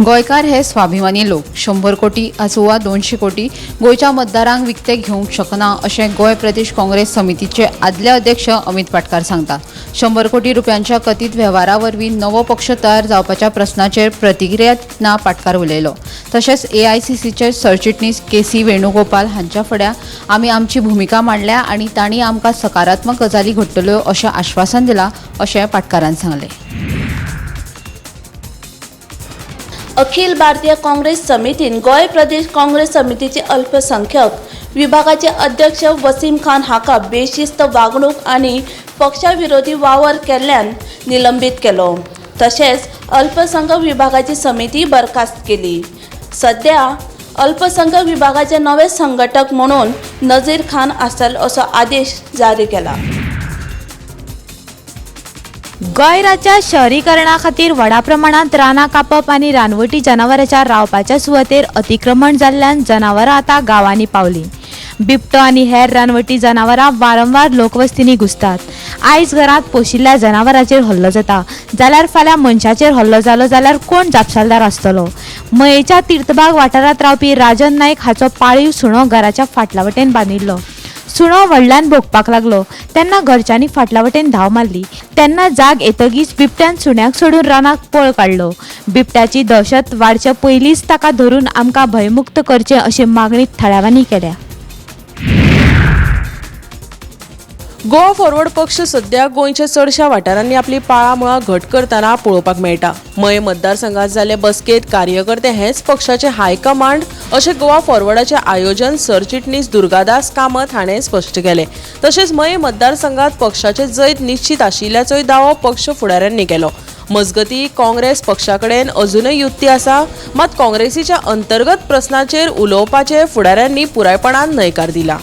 गोंयकार हे स्वाभिमानी लोक. 100 कोटी आसूं वा 200 कोटी, गोंयच्या मतदारांक विकते घेवंक शकना अशें गोंय प्रदेश काँग्रेस समितीचे आदले अध्यक्ष अमित पाटकार सांगता. 100 कोटी रुपयांच्या कथीत वेव्हारा वरवीं नवो पक्ष तयार जावपाच्या प्रस्नाचेर प्रतिक्रिया दितना पाटकार उलयलो. तशेंच एआयसीसीचे सरचिटणीस के सी वेणुगोपाल हांच्या फुड्यां आमी आमची भुमिका मांडल्या आनी तांणी आमकां सकारात्मक गजाली घडटल्यो अशें आश्वासन दिलां अशें पाटकारान सांगलें. अखिल भारतीय काँग्रेस समितीन गोंय प्रदेश काँग्रेस समितीचे अल्पसंख्यक विभागाचे अध्यक्ष वसीम खान हाका बेशिस्त वागणूक आनी पक्षाविरोधी वावर केल्ल्यान निलंबीत केलो. तशेंच अल्पसंख्यक विभागाची समिती बरखास्त केली. सध्या अल्पसंख्यक विभागाचे नवे संघटक म्हणून नझीर खान आसतले असो आदेश जारी केला. गोंय राज्यात शहरीकरणा खातीर व्हडा प्रमाणांत रानां कापप आनी रानवटी जनावरांच्या रावपाच्या सुवातेर अतिक्रमण जाल्ल्यान जनावरां आतां गांवांनी पावलीं. बिबटो आनी हेर रानवटी जनावरां वारंवार लोकवस्तींनी घुसतात. आयज घरांत पोशिल्ल्या जनावरांचेर हल्लो जाता जाल्यार फाल्यां मनशाचेर हल्लो जालो जाल्यार कोण जापसालदार आसतलो? मयेच्या तीर्थबाग वाठारांत रावपी राजन नायक हाचो पाळीव सुणो घराच्या फाटल्या वटेन बांदिल्लो. सुणो व्हडल्यान भोंकपाक लागलो तेन्ना घरच्यांनी फाटल्या वटेन धांव मारली. तेन्ना जाग येतगीच बिबट्यान सुण्याक सोडून रानाक पळ काडलो. बिबट्याची दहशत वाडचे पयलींच ताका धरून आमकां भंयमुक्त करचें अशी मागणी थळाव्यांनी केल्या. गोवा फॉरवर्ड पक्ष सध्या गोंयच्या चडशा वाठारांनी आपली पाळां मुळां घट करतना पळोवपाक मेळटा. मये मतदारसंघात जाल्ले बसकेंत कार्यकर्ते हेच पक्षाचे हायकमांड अशें गोवा फॉरवर्डाचे आयोजन सरचिटणीस दुर्गादास कामत हाणें स्पश्ट केलें. तशेंच मये मतदारसंघात पक्षाचे जैत निश्चित आशिल्ल्याचोय दावो पक्ष फुडाऱ्यांनी केलो. मजगतीं, काँग्रेस पक्षा कडेन अजुनय युती आसा. मात काँग्रेसीच्या अंतर्गत प्रस्नाचेर उलोवपाचे फुडाऱ्यांनी पुरायपणान न्हयकार दिला.